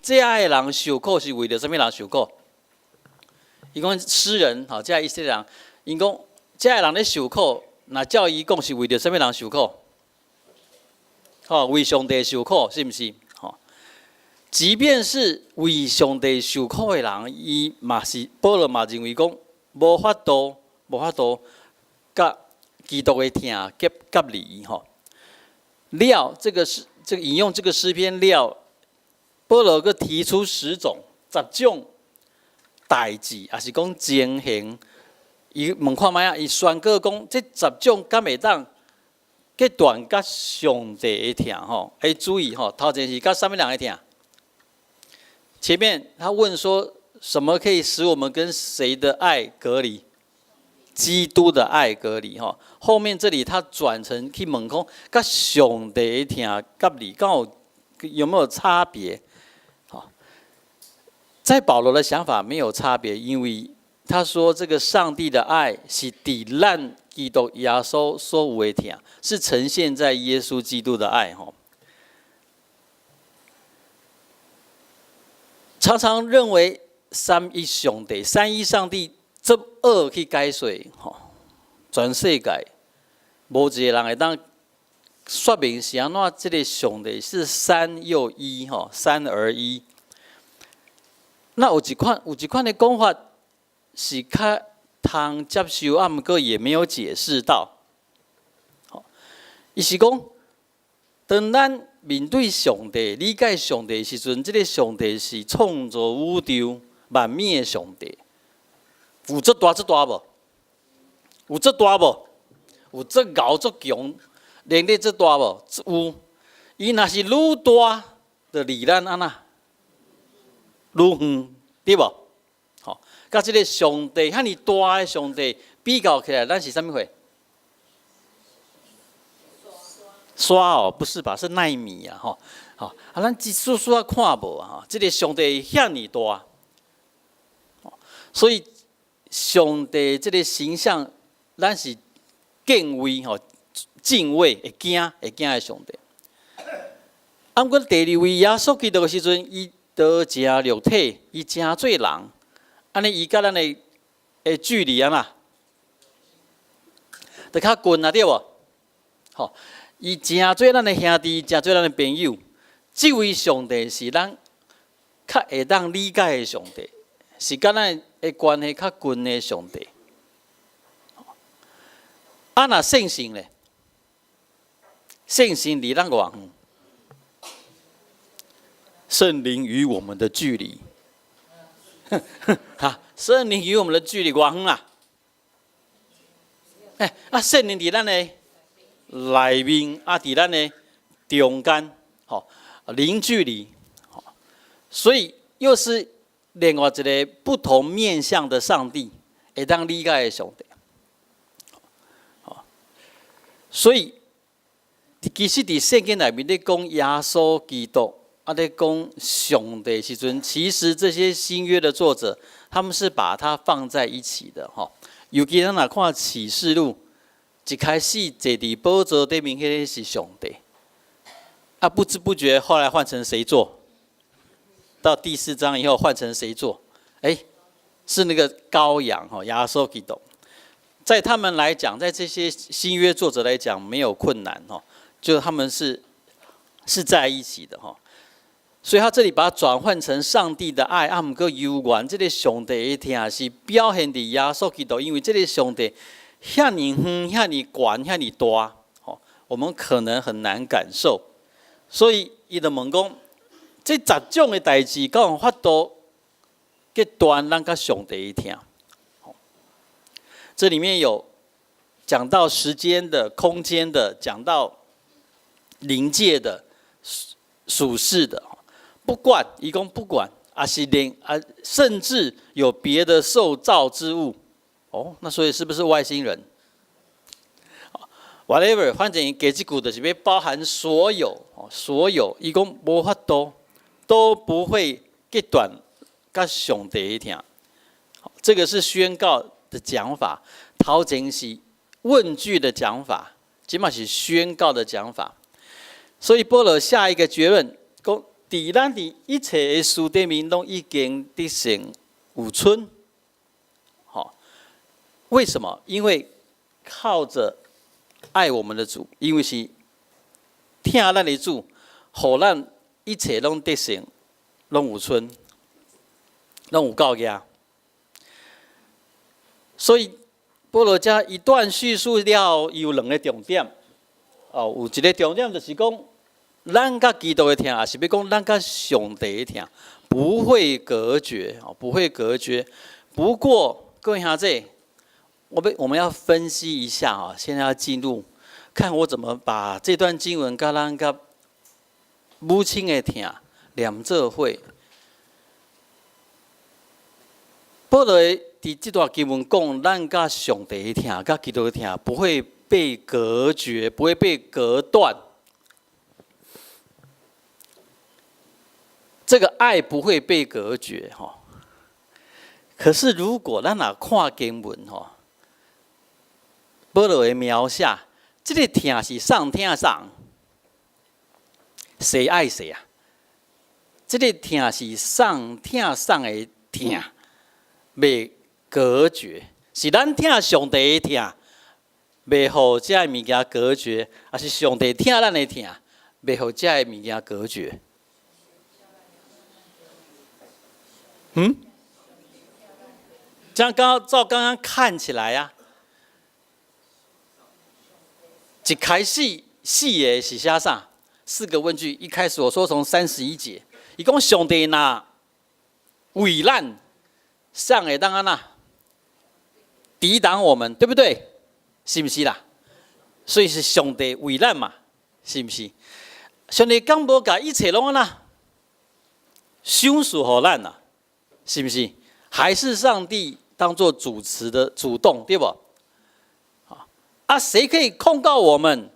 遮的人受苦是為著啥物人受苦？伊講詩人，吼，遮以色列人，𪜶講遮的人咧受苦，若照伊講是為著啥物人受苦？吼，為上帝受苦，是毋是？吼，即便是為上帝受苦的人，伊嘛是保羅嘛認為講無法度，無法度佮基督的疼隔隔離吼。了，這個是這個引用這個詩篇了，保羅閣提出十種十種代誌，抑是講情形。伊問看覓仔，伊宣告講，這十種敢會當隔斷佮上帝的疼吼？欸，注意吼，頭前是佮啥物人的疼？前面他問說，什麼可以使我們跟誰的愛隔離？基督的愛隔離吼。後面這裡他轉成去問講，佮上帝的疼隔離，敢有有沒有差別？好，在保羅的想法沒有差別，因為他說這個上帝的愛是佇咱基督耶穌所有的疼，是呈現在耶穌基督的愛吼。常常認為三一上帝、三一上帝這惡去解說吼，全世界無一個人會當說明是按怎這個上帝是三又一吼，三而一。那有一款的講法是較通接受，啊，毋過也沒有解釋到。吼，伊是講，當咱面對上帝、理解上帝的時陣，這個上帝是創造宇宙萬物的上帝，有這大這大無？有這大無？有這𠢕這強，能力這大無？有。伊若是愈大，就離咱按怎？愈遠，對無？吼，佮這個上帝遐爾大的上帝比較起來，咱是啥物貨？沙哦，不是吧？是奈米啊，吼，吼，啊，咱一絲絲仔看無啊，吼，這個上帝遐爾大，所以上帝這個形象，咱是敬畏吼，敬畏會驚會驚的上帝。啊，毋過第二位耶穌基督的時陣，伊道成肉體，伊成做人，按呢伊佮咱的的距離按怎？就較近啊，對無？吼，伊成做咱的兄弟，成做咱的朋友。這位上帝是咱較會當理解的上帝，是佮咱的關係較近的上帝。啊，若聖神咧，聖神離咱偌遠？聖靈與我們的距離，哈，聖靈與我們的距離偌遠啊？欸，啊，聖靈佇咱的內面，啊，佇咱的中間，吼，零距離，所以又是另外一個不同面向的上帝，會當理解的上帝。所以其實佇聖經內面咧講耶穌基督，啊，咧講上帝時陣，其實這些新約的作者，他們是把它放在一起的，吼。尤其咱若看啟示錄，一開始坐佇寶座頂面彼個是上帝，啊，不知不覺後來換成誰坐？到第四章以後換成誰坐？欸，是那個羔羊，吼，耶穌基督。在他們來講，在這些新約作者來講，沒有困難，吼，就他們是在一起的，吼。所以他這裡把它轉換成上帝的愛，啊，毋過猶原這個上帝的疼是表現佇耶穌基督，因為這個上帝遐爾遠、遐爾懸、遐爾大，吼，我們可能很難感受。所以伊就問講，這十種的代誌，敢有法度隔斷咱佮上帝的疼？這裡面有講到時間的、空間的，講到靈界的、屬世的。不管，伊講不管，抑是靈啊，甚至有別的受造之物。哦，那所以是不是外星人？Whatever，反正伊加這句就是欲包含所有，所有，伊講無法度都不會隔斷佮上帝的疼。這個是宣告的講法，頭前是問句的講法，這馬是宣告的講法。所以保羅下一個結論，講。佇咱佇一切的事頂面，攏已經得勝有賰。吼，為什麼？因為靠着愛我們的主，因為是疼咱的主，予咱一切攏得勝，攏有賰，攏有夠額。所以保羅這一段敘述了，有兩个重點。哦，有一个重點就是講，咱佮基督的疼，抑是欲講咱佮上帝的疼，不會隔絕，哦，不會隔絕。不過各位兄弟，我們要分析一下啊，現在要進入，看我怎麼把這段經文佮咱佮母親的疼連做伙。保羅佇這段經文講，咱佮上帝的疼，佮基督的疼，不會被隔絕，不會被隔斷。這個愛不會被隔絕，吼。可是如果咱若看經文，吼，保羅的描寫，這个疼是誰疼誰，誰愛誰啊？這个疼是誰疼誰的疼，袂隔絕，是咱疼上帝的疼，袂予這个物件隔絕，抑是上帝疼咱的疼，袂予這个物件隔絕？嗯？這樣剛照剛剛看起來啊，一開始四个是寫啥？四個問句。一開始我說從31節，伊講上帝若為咱，誰會當按怎抵擋我們，對不對？是毋是啦？所以是上帝為咱嘛，是毋是？上帝敢無共一切攏按怎賞賜予咱啊？是毋是？還是上帝當做主持的主動，對無？啊，誰可以控告我們？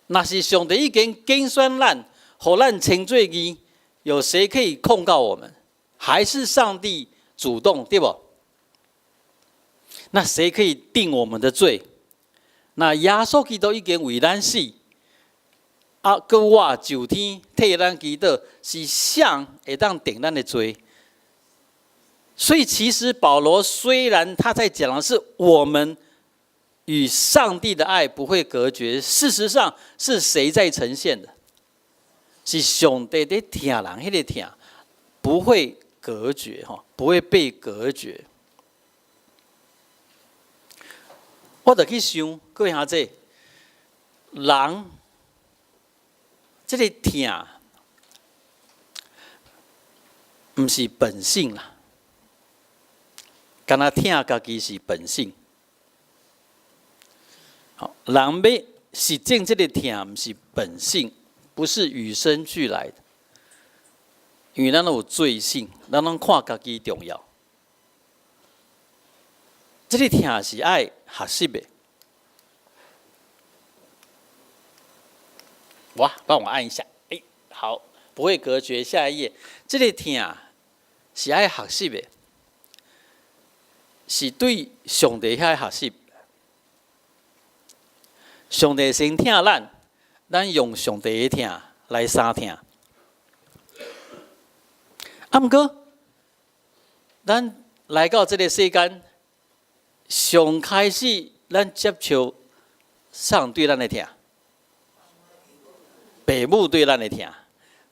若是上帝已經揀選咱，予咱稱做義，有誰可以控告我們？還是上帝主動，對無？那誰可以定我們的罪？那耶穌基督已經為咱死，啊，閣活上天替咱祈禱，是誰會當定咱的罪？所以，其實保羅雖然他在講的是我們與上帝的愛不會隔絕，事實上是誰在呈現的？是上帝佇疼人，彼个疼不會隔絕，吼，不會被隔絕。我就去想，各位兄弟，人這个疼，毋是本性啦，干焦疼家己是本性。好，人欲實踐這个疼，毋是本性，不是與生俱來的。因為咱攏有罪性，咱攏看家己重要。這个疼是愛學習的。哇，幫我按一下，欸，好，不會隔絕。下一頁，這个疼是愛學習的，是對上帝遐學習。上帝先疼咱，咱用上帝的疼來相疼。啊，毋過，咱來到這个世間，上開始咱接觸啥人對咱的疼，爸母對咱的疼。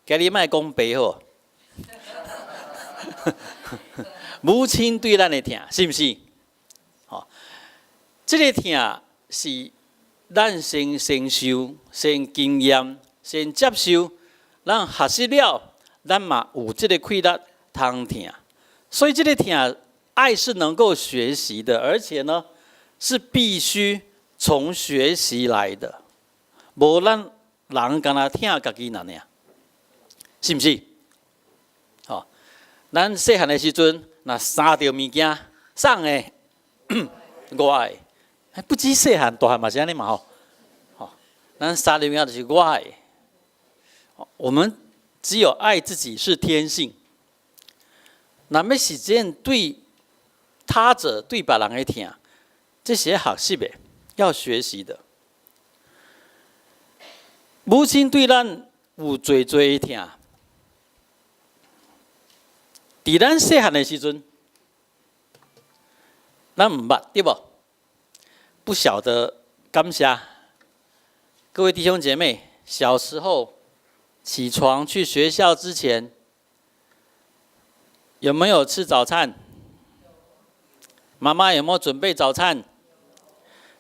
今日莫講爸好，母親對咱的疼，是毋是？吼，這个疼是咱先受、先經驗、先接受，咱學習了，咱嘛有這个氣力通疼。所以這个疼愛是能夠學習的，而且呢是必須從學習來的。無咱人干焦疼家己爾爾，是毋是？吼，咱細漢的時陣，若相著物件，啥人的，我的，不止細漢，大漢嘛是按呢嘛吼。吼，咱相著物件就是我的。我們只有愛自己是天性。若欲實踐對他者、對別人的疼，這是學習的，要學習的。母親對咱有濟濟的疼，佇咱細漢的時陣，咱毋捌對無？不曉得感謝。各位弟兄姐妹，小時候起床去學校之前，有沒有吃早餐？媽媽有沒有準備早餐？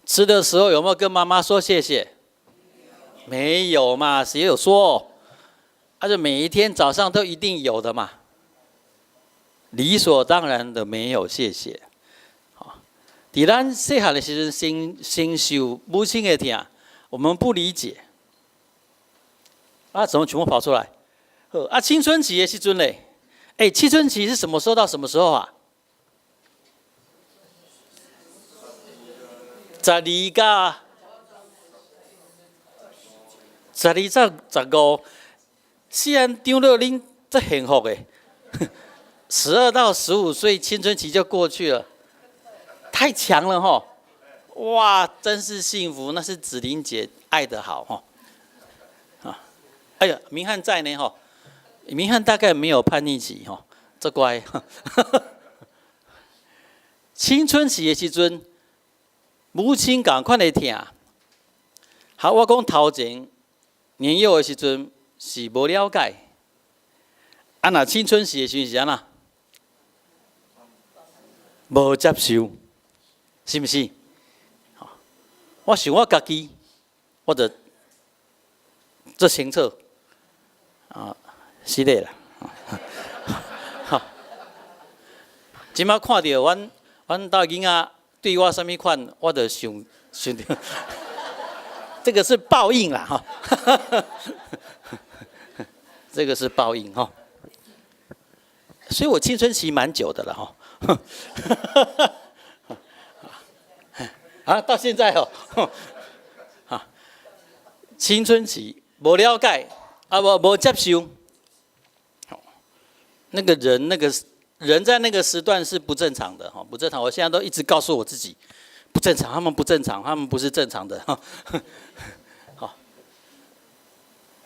吃的時候有沒有跟媽媽說謝謝？沒有嘛？誰有說？而且每一天早上都一定有的嘛，理所當然的沒有謝謝。佇咱細漢的時陣，先先受母親的疼，我們不理解。啊，怎麼全部跑出來？啊，青春期的時陣咧，哎，青春期是什麼時候到什麼時候啊？12到12至15，雖然長老恁這幸福的，12到15歲青春期就過去了，太強了吼！哇，真是幸福，那是子玲姐愛得好吼。啊，哎呀，明翰在呢吼，明翰大概沒有叛逆期吼，這乖。青春期的時陣，母親仝款的疼。好，我講頭前年幼的時陣是無了解，啊，若青春期的時陣是按怎？無接受，是毋是？我想我家己，我就足清楚，啊，是的啦。好，這擺看著阮兜囡仔對我啥物款，我就想想著，這個是報應啦，哈，這個是報應哈。所以我青春期蠻久的了哈。啊，到現在哦，啊，青春期無了解，啊無接受，那個人在那個時段是不正常的哈，不正常。我現在都一直告訴我自己，不正常，他們不正常，他們不是正常的哈。好，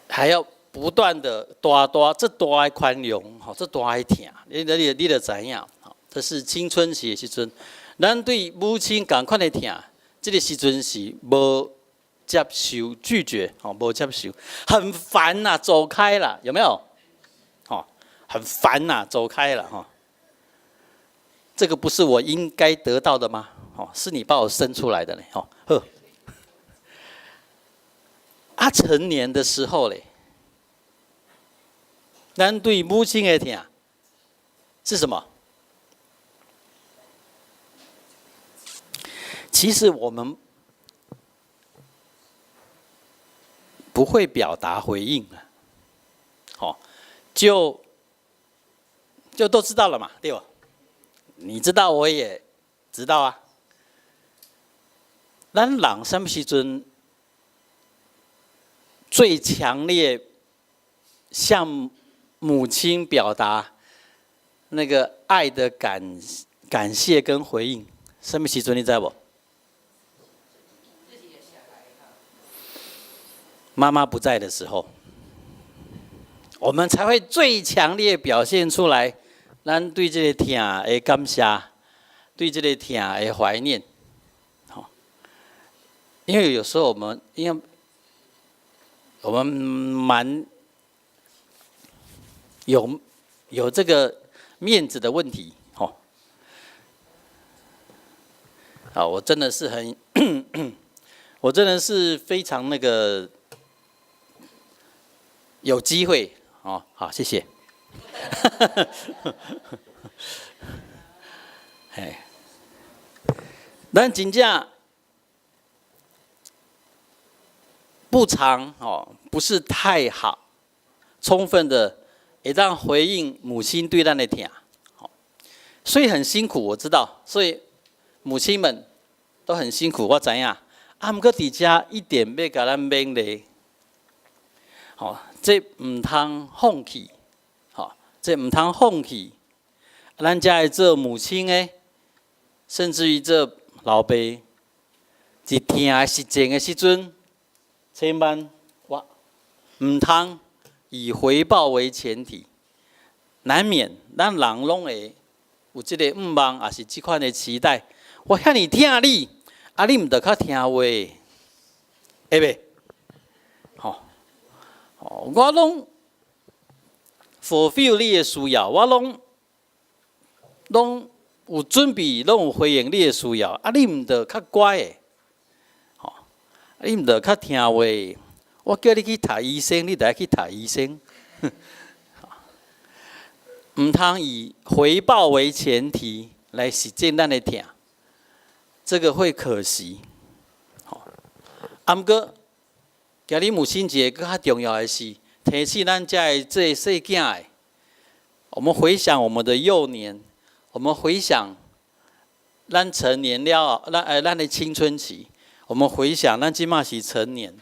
還要不斷的大大這大的寬容，吼，這大的疼，你就知影，好，這是青春期的時陣，咱對母親仝款的疼。這個時陣是無接受拒絕，吼，無接受，很煩吶，走開啦，有沒有？吼，很煩吶，走開了，哈。這個不是我應該得到的嗎？哦，是你把我生出來的嘞，吼。呵。啊，成年的時候嘞，咱對母親的疼是什麼？其實我們不會表達回應啊，好，就都知道了嘛，對吧？你知道，我也知道啊。咱人啥物時陣最強烈向母親表達那個愛的感謝跟回應，啥物時陣你知無？媽媽不在的時候，我們才會最強烈表現出來，咱對這個疼的感謝，對這個疼的懷念。好，因為有時候我們，因為我們蠻有這個面子的問題，吼。啊，我真的是非常那個。有機會哦，好，謝謝。嘿，咱真正不常哦，不是太好，充分的會當回應母親對咱的疼，好，所以很辛苦，我知道，所以母親們都很辛苦，我知影。啊，毋過佇遮一點欲共咱勉勵，吼，這毋通放棄，吼，這毋通放棄。咱遮的做母親的，甚至於做老爸，佇疼的實踐的時陣，千萬我毋通以回報為前提。難免咱人攏會有這个願望，抑是這款的期待。我遐爾疼你，啊，你毋著較聽話，會袂？吼，我攏 fulfill 你的需要，我攏有準備，攏有回應你的需要，啊，你毋著較乖的，吼，你毋著較聽話。我叫你去睇醫生，你著愛去睇醫生。毋通以回報為前提來實踐咱的疼，這個會可惜。啊，毋過今日母親節閣較重要的是提醒咱遮的這細囝的，我們回想我們的幼年，我們回想咱成年了，咱的青春期，我們回想咱這馬是成年，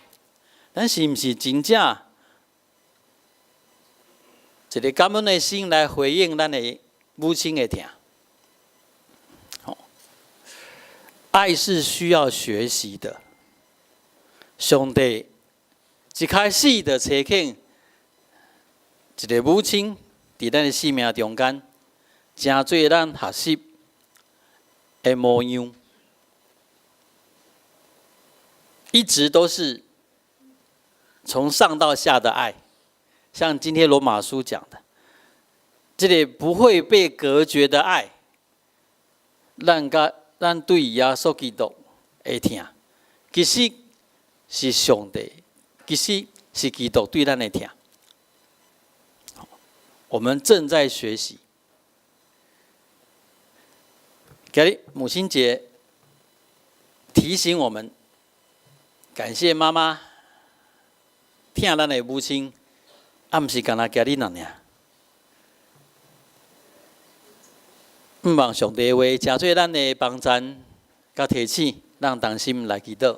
咱是毋是真正一个感恩的心來回應咱的母親的疼？愛是需要學習的。上帝一開始就差遣一个母親佇咱的生命中間，成做咱學習的模樣，一直都是從上到下的愛。像今天羅馬書講的，這个不會被隔絕的愛，咱對耶穌基督的疼，其實是上帝，其實是基督對咱的疼。我們正在學習。今日母親節提醒我們，感謝媽媽，疼咱的母親，啊，毋是干焦今日爾。向望上帝的話，成做咱的幫贊佮提醒，咱同心來祈禱。